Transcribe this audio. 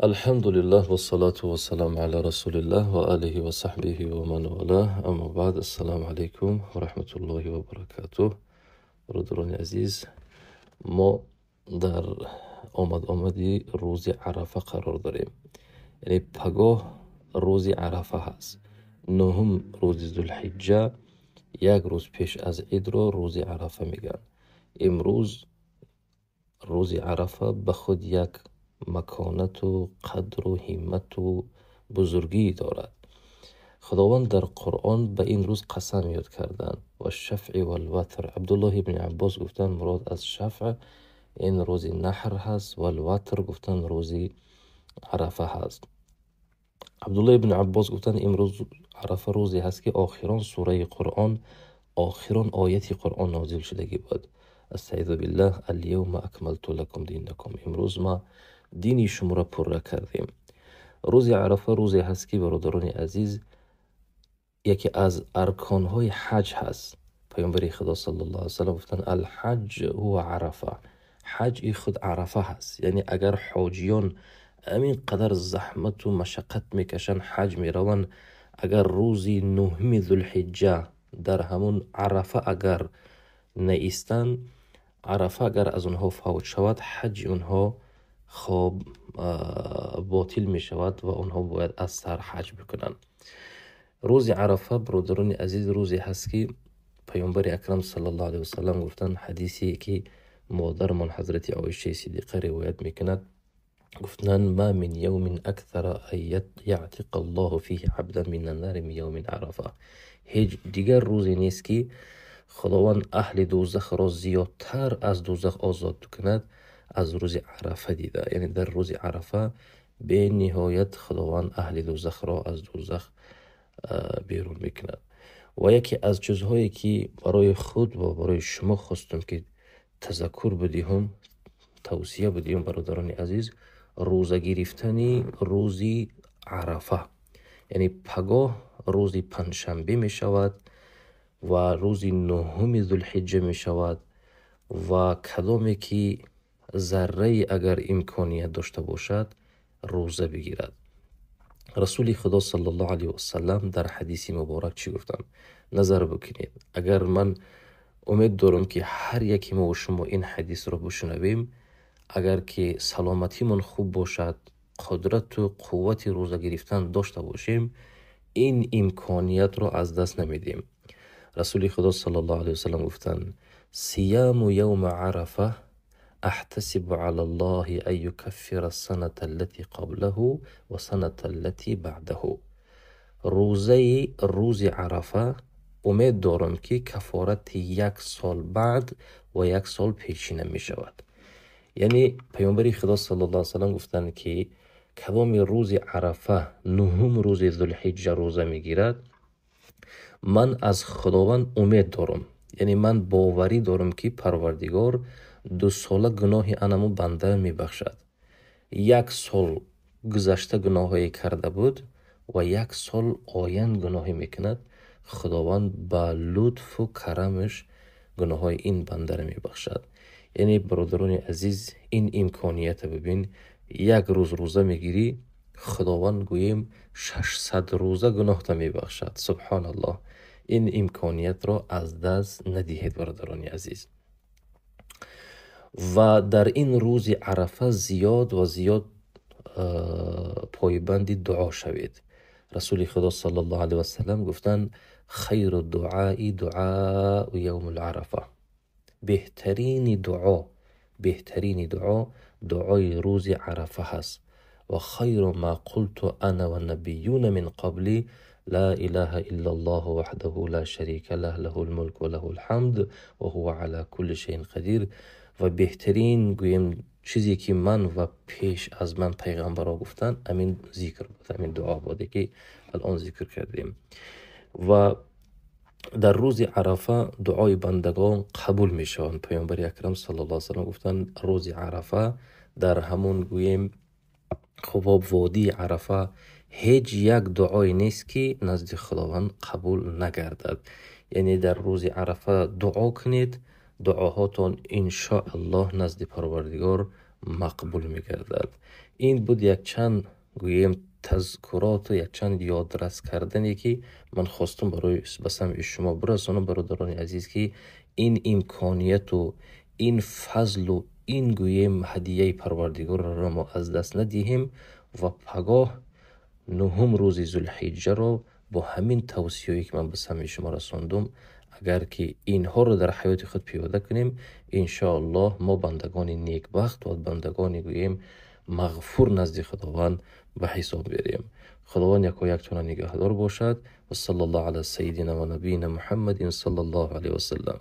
Алҳамдулиллаҳ вассалату вассаламу ала расулиллаҳ ва алиҳи ва саҳбиҳи ва ман валаҳ. Аммо баъд, ассалому алайкум ва раҳматуллоҳи ва баракатуҳ. Бародарони азиз, мо дар омад-омади рӯзи Арафа қарор дорем. Яъне пагоҳ рӯзи Арафа ҳаст. Нуҳум рӯзи Зулҳиҷҷа, як рӯз пеш аз идро рӯзи Арафа мегӯянд. Имрӯз рӯзи Арафа ба худ як маконату қадру ҳиммату бузургӣ дорад. Худованд дар Қуръон ба ин рӯз қасам ёд карданд. Ваш-шафъи вал-ватр. Абдуллоҳ ибни Аббос гуфтанд, мурод аз шафъ ин рӯзи наҳр ҳаст, вал-ватр гуфтанд рӯзи Арафа ҳаст. Абдуллоҳ ибни Аббос гуфтанд, имрӯз Арафа рӯзе ҳаст, ки охирон сураи Қуръон, охирон ояти Қуръон нозил шудагӣ буд. Астаизу биллаҳ, ал-явма акмалту лакум динакум. Имрӯз ма дини шуморо пурра кардем. Рӯзи Арафа рӯзе ҳаст, ки бародарони азиз, яке аз арконҳои ҳаҷ ҳаст. Паёмбари Худо саллаллоҳу алайҳи васаллам гуфтанд, ал-ҳаҷ ҳува Арафа. Ҳаҷ и худ Арафа ҳаст. Яъне агар ҳоҷиён ҳамин қадар заҳмату машаққат мекашанд, ҳаҷ мераванд, агар рӯзи нуҳуми Зулҳиҷҷа дар ҳамун Арафа агар наистанд, Арафа агар аз онҳо фавт шавад, ҳаҷи онҳо хоб ботил мешавад ва онҳо бояд аз сар ҳаҷ бикунанд. Рӯзи Арафа, бародарони азиз, рӯзе ҳаст, ки Паёмбари Акрам саллаллоҳу алайҳи васаллам гуфтанд, ҳадисе ки модарамон ҳазрати Оишаи Сиддиқа ривоят мекунад, гуфтанд, ма мин явмин акthара ан яътиқа Аллоҳу фиҳи абдан мин аннари мин явмин Арафа. Ҳеҷ дигар рӯзе нест, ки Худованд аҳли дӯзахро зиёдтар аз дӯзах озод кунад аз рӯзи Арафа дида. Яъне дар рӯзи Арафа бениҳоят Худованд аҳли дӯзахро аз дӯзах берун мекунад. Ва яке аз чизҳое, ки барои худ ва барои шумо хостам, ки тазаккур бидиҳам, тавсия бидиҳам, бародарони азиз, рӯза гирифтани рӯзи Арафа. Яъне пагоҳ рӯзи панҷшанбе мешавад ва рӯзи нуҳуми Зулҳиҷҷа мешавад ва кадоме ки заррае агар имконият дошта бошад, рӯза бигирад. Расули Худо саллаллоҳу алайҳи васаллам дар ҳадиси муборак чӣ гуфтанд? Назар бикунед. Агар ман умед дорам, ки ҳар яке мо ва шумо ин ҳадисро бишунавем, агар ки саломатимон хуб бошад, қудрату қуввати рӯза гирифтан дошта бошем, ин имкониятро аз даст намедиҳем. Расули Худо саллаллоҳу алайҳи васаллам гуфтанд, сияму явма Арафа аҳтасибу ала Аллоҳи ан юкаффира саната аллати қаблаҳу ва саната аллати баъдаҳу. Рӯзаи рӯзи Арафа умед дорам, ки кафорати як сол баъд ва як сол пешина мешавад. Яъне Паёмбари Худо саллаллоҳу алайҳи васаллам гуфтанд, ки кадоми рӯзи Арафа, нуҳум рӯзи Зулҳиҷҷа рӯза мегирад, ман аз Худованд умед дорам. Яъне ман боварӣ дорам, ки Парвардигор дусола гуноҳи анаму бандаро мебахшад. Як сол гузашта гуноҳое карда буд ва як сол оянд гуноҳе мекунад, Худованд ба лутфу карамаш гуноҳҳои ин бандаро мебахшад. Яъне бародарони азиз, ин имкониятро бибин, як рӯз рӯза мегирӣ, Худованд гӯем 600 рӯза гуноҳта мебахшад. Субҳоналлоҳ. Ин имкониятро аз даст надиҳед, бародарони азиз. Ва дар ин рӯзи Арафа зиёд ва зиёд пойбанди дуо шавед. Расули Худо саллаллоҳу алайҳи васаллам гуфтанд, хайру дуаи дуау явмул Арафа. Беҳтарини дуо, беҳтарини дуо дуои рӯзи Арафа ҳаст. Ва хайру ма қулту ана ва набиюна мин қабли ла илаҳа иллаллоҳу ваҳдаҳу ла шарика лаҳ, лаҳул мулк ва лаҳул ҳамд ва ҳува ала кулли шайин қадир. Ва беҳтарин гӯем чизе ки ман ва пеш аз ман пайғамбарҳо гуфтанд, ҳамин зикр буд, ҳамин дуо буд, ки алон зикр кардем. Ва дар рӯзи Арафа дуои бандагон қабул мешаванд. Паёмбари Акрам саллаллоҳу алайҳи васаллам гуфтанд, рӯзи Арафа дар ҳамун гӯем хуб водии Арафа ҳеҷ як дуое нест, ки назди Худованд қабул нагардад. Яъне дар рӯзи Арафа дуо кунед, дуоҳотон иншоаллоҳ назди Парвардигор мақбул мегардад. Ин буд якчанд гӯем тазкуроту якчанд ёдрас кардане, ки ман хостам барои ба самъи шумо бирасонам, бародарони азиз, ки ин имконияту ин фазлу ин гӯем ҳадияи Парвардигорро мо аз даст надиҳем ва пагоҳ нуҳум рӯзи Зулҳиҷҷаро бо ҳамин тавсияое, ки ман ба самъи шумо расондум, агар ки инҳоро дар ҳаёти худ пиёда кунем, иншоаллоҳ мо бандагони некбахт ва бандагони гӯем мағфур назди Худованд ба ҳисоб берем. Худованд яко яктона нигаҳдор бошад. Ва саллаллоҳу ала саййидина ва набийина Муҳаммадин саллаллоҳу алайҳи васаллам.